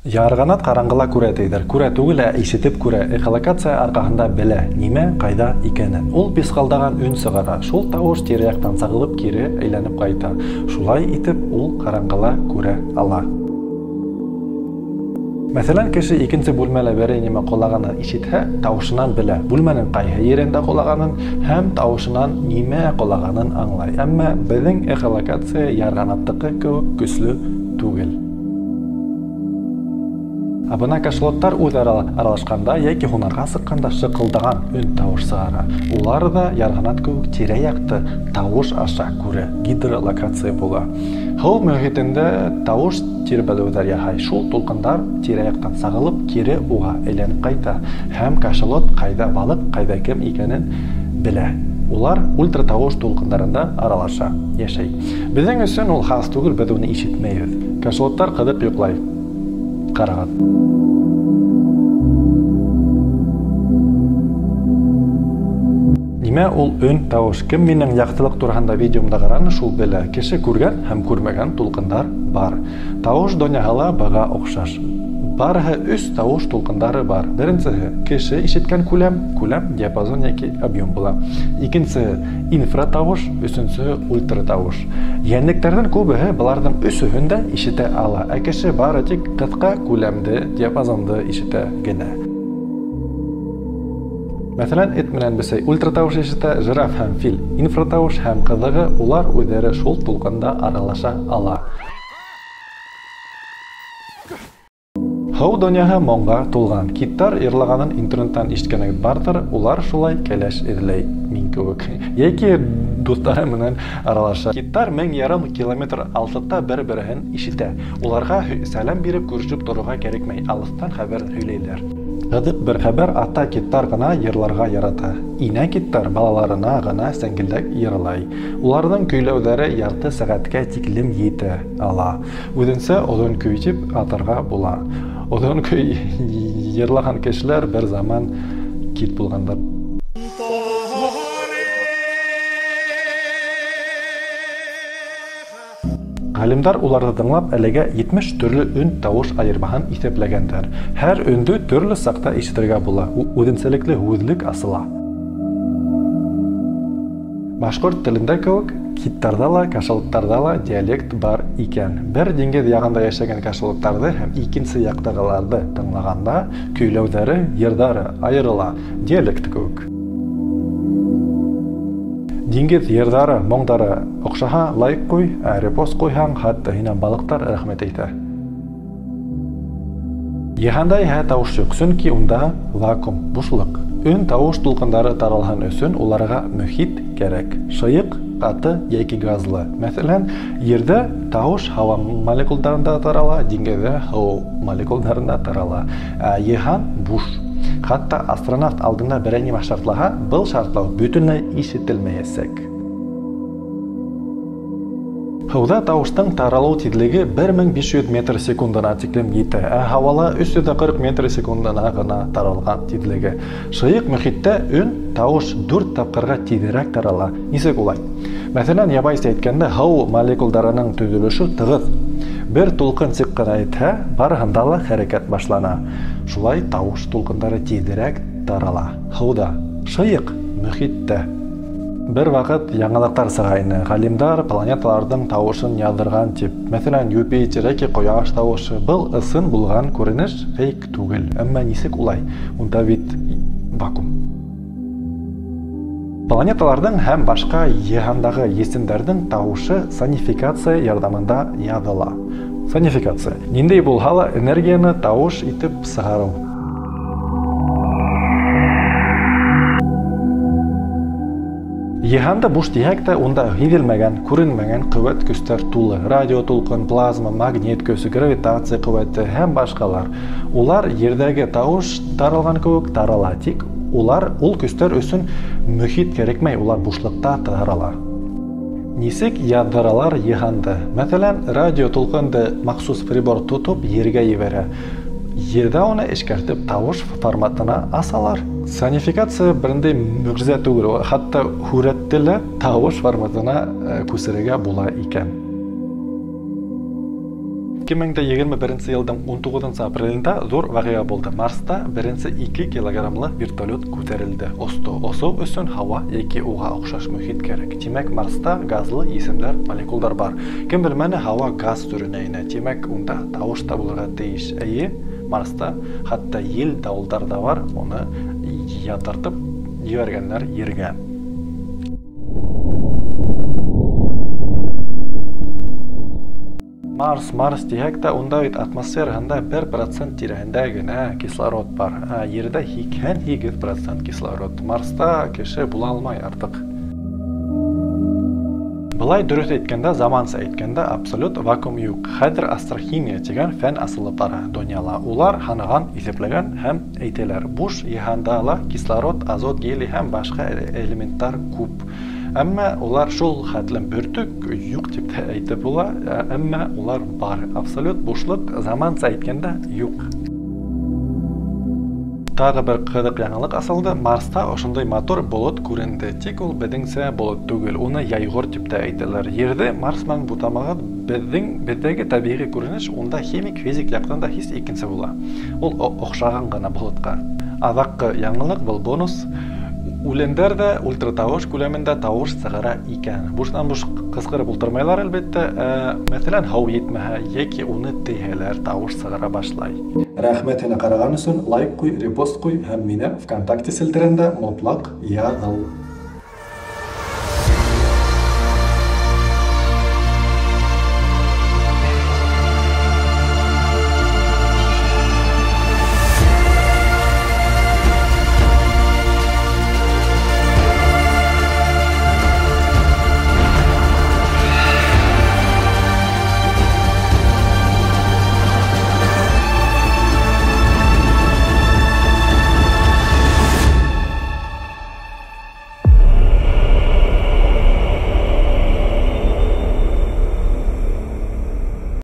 Ярғанат ҡараңғыла күрә тейҙәр. Күрә түгел, ә ишетеп күрә. Эхолокация арҡаһында белә нимә, ҡайҙа икәнен. Ул писҡалдаған өн сығара. Шул тауыш тирә-яҡтан сағылып кире әйләнеп ҡайта. Шулай итеп ул ҡараңғыла күрә ала. Мәҫәлән, кеше икенсе бүлмәлә берәй нимә ҡолағанын ишетһә, тауышынан белә. Бүлмәнең ҡайһы ерендә ҡолағанын һәм тауышынан нимә ҡолағанын аңлай. Әммә беҙҙең эхолокация ярғанаттыҡы кеүек көслө түгел. Ә бына кашалоттар үҙ-ара аралашҡанда йәки һунарға сыҡҡанда шыҡылдаған өн тауыш сығара. Улар ҙа ярғанат кеүек тирә-яҡты тауыш аша күрә, гидролокация була. Һыу мөхитендә тауыш тирбәлеүҙәр яһай. Шул тулҡындар тирә-яҡтан сағылып кире уға әйләнеп ҡайта һәм кашалот ҡайҙа балыҡ, ҡайҙа кем икәнен белә. Улар ультратауыш тулҡындарында аралаша, йәшәй. Беҙҙең өсөн ул хас түгел, беҙ уны ишетмәйбеҙ. Кашалоттар ҡыҙып йоҡлай. Ҡарағыҙ. Нимә ул өн тауыш? Кем минең яҡтылыҡ тураһында видеомда ҡараны, шул белә. Кеше күргән һәм күрмәгән тулҡындар бар. Тауыш донъяһы ла быға оҡшаш. Барыһы өс тауыш тулҡындары бар. Беренсеһе кеше ишеткән күләм, күләм диапазон йәки объем була. Икенсеһе инфратауыш, өсөнсөһө ультратауыш. Йәнлектәрҙең күбеһе быларҙың өсөһөн дә ишетә ала, ә кеше бары тик ҡыҫҡа күләмде, диапазонды ишетә генә. Мәҫәлән, эт менән бесәй ультратауыш ишетә, жираф һәм фил инфратауыш һәм ҡыҙығы улар үҙҙәре шул тулҡында аралаша ала. Һыу донъяһы моңға тулған. Киттар йырлағанын интернеттан ишеткәнегеҙ барҙыр, улар шулай кәләш эҙләй, мин кеүек. Йәки дуҫтары менән аралаша. Киттар 1500 километр алыҫлыҡта бер-береһен ишетә. Уларға сәләм биреп күрешеп торорға кәрәкмәй, алыҫтан хәбәр һөйләйҙәр. Ҡыҙыҡ бер хәбәр, ата киттар ғына йырларға ярата. Инә киттар балаларына ғына сәңгелдәк йырлай. Уларҙың көйләүҙәре ярты сәғәткә тиклем етә ала. Үҙенсә оҙон көй тип атарға була. Оҙон көй йырлаған кешеләр бер заман кит булғандар. Ғалимдар уларҙы тыңлап әлегә 70 төрлө өн тауыш айырмаһын иҫәпләгәндәр. Һәр өндө төрлө саҡта ишетергә була, үҙенсәлекле һүҙлек асыла. Башҡорт телендә кеүек киттарҙа ла, кашалоттарҙа ла диалект бар икән. Бер диңгеҙ яғында йәшәгән кашалоттарҙы һәм икенсе яҡтағыларҙы тыңлағанда көйләүҙәре, йырҙары айырыла, диалект кеүек. Диңгеҙ йырҙары, моңдары оҡшаһа, лайк ҡуй, ә репост ҡуйһаң, хатта һинән балыҡтар рәхмәт әйтә. Йыһанда иһә тауыш юҡ, сөнки унда вакуум, бушлыҡ. Өн тауыш тулҡындары таралһын өсөн уларға мөхит кәрәк. Шыйыҡ, ҡаты йәки газлы. Мәҫәлән, ерҙә тауыш һауа молекулдарында тарала, диңгеҙҙә һыу молекулдарында тарала. Ә йыһан буш. Хатта астронавт алдында берәй нимә шартлаһа, был шартлау бөтөнләй ишетелмәйәсәк. Һыуҙа тауыштың таралыу тиҙлеге 1500 метр секундына тиклем етә, ә һауала 340 метр секундына ғына таралған тиҙлеге. Шыйыҡ мөхиттә өн тауыш 4 тапҡырға тиҙерәк тарала. Нисек улай? Мәҫәлән, ябайса әйткәндә, һыу молекулдарының төҙөлөшө тығыҙ. Бер тулҡын сиҡ ҡына етһә, барыһында ла хәрәкәт башлана. Шулай тауыш тулҡындары тиҙерәк тарала. Һыуҙа, шыйыҡ мөхиттә. Бер ваҡыт яңылыҡтар сыға ине. Ғалимдар планеталарҙың тауышын яҙҙырған тип. Мәҫәлән, Юпитер йәки Ҡояш тауышы. Был ысын булған күренеш, фейк түгел. Әммә нисек улай? Унда бит вакуум. Планеталарҙың һәм башҡа йыһандағы есемдәрҙең тауышы сонификация ярҙамында яҙыла. Сонификация. Ниндәй булһа ла энергияны тауыш итеп сығарыу. Йыһанда буш тиһәк тә, унда һиҙелмәгән, күренмәгән ҡеүәт көстәр тулы. Радио тулҡын, плазма, магнит көсө, гравитация ҡеүәте һәм башҡалар. Улар ерҙәге тауыш таралған кеүек тарала, тик улар ул көстәр өсөн мөхит кәрәкмәй, улар бушлыҡта тарала. Нисек яҙҙыралар йыһанды? Мәҫәлән, радио тулҡынды махсус прибор тотоп ергә ебәрә. Ерҙә уны эшкәртеп тауыш форматына асалар. Сонификация берендәй мөғжизә түгел, хатта һүрәтте лә тауыш форматына күсерергә була икән. 2021 йылдың 19 апрелендә ҙур ваҡиға булды. Марста беренсе 2 килограммлы вертолет күтәрелде. Осто. Осоу өсөн һауа йәки уға оҡшаш мөхит кәрәк. Тимәк, Марста газлы есемдәр, молекулдар бар. Кем белмәне, һауа газ төрөнә инә. Тимәк, унда тауыш та булырға тейеш. Эйе, Марста хатта ел, дауылдар да бар, уны ятыртып ебәргәндәр ергә. Марс, Марс тиһәк тә, унда бит атмосфераһында 1% тирәһендә генә кислород бар. Ә Ерҙә 88% кислород. Марста кеше була алмай артыҡ. Былай дөрөҫ әйткәндә, заманса әйткәндә, абсолют вакуум юҡ. Хәҙер астрохимия тигән фән асылып бара донъяла. Улар һанаған, иҫәпләгән һәм әйтәләр: буш йыһанда ла кислород, азот, гелий һәм башҡа элементтар күп. Әммә улар шул хәтлем бөртөк юҡ тип тә әйтеп була, әммә улар бар. Абсолют бушлыҡ заманса әйткәндә юҡ. Тағы бер ҡыҙыҡ яңылыҡ асылды. Марста ошондай матур болот күренде. Тик ул беҙҙеңсә болот түгел, уны яйғор тип тә әйтәләр. Ерҙе Марс менән бутамағыҙ, беҙҙәге тәбиғи күренеш унда химик, физик яҡтан да һис икенсе була. Ул оҡшаған ғына болотҡа. Аҙаҡҡы яңылыҡ был бонус. Үләндәр ҙә ультратауыш күләмендә тауыш сығара икән. Буштан буш ҡысҡырып ултырмайлар, әлбиттә. Мәҫәлән, һыу етмәһә йәки уны тейһәләр, тауыш сығара башлай. Рәхмәт һине ҡараған өсөн, лайк ҡуй, репост ҡуй һәм мине ВКонтакте селтәрендә мотлаҡ яҙыл.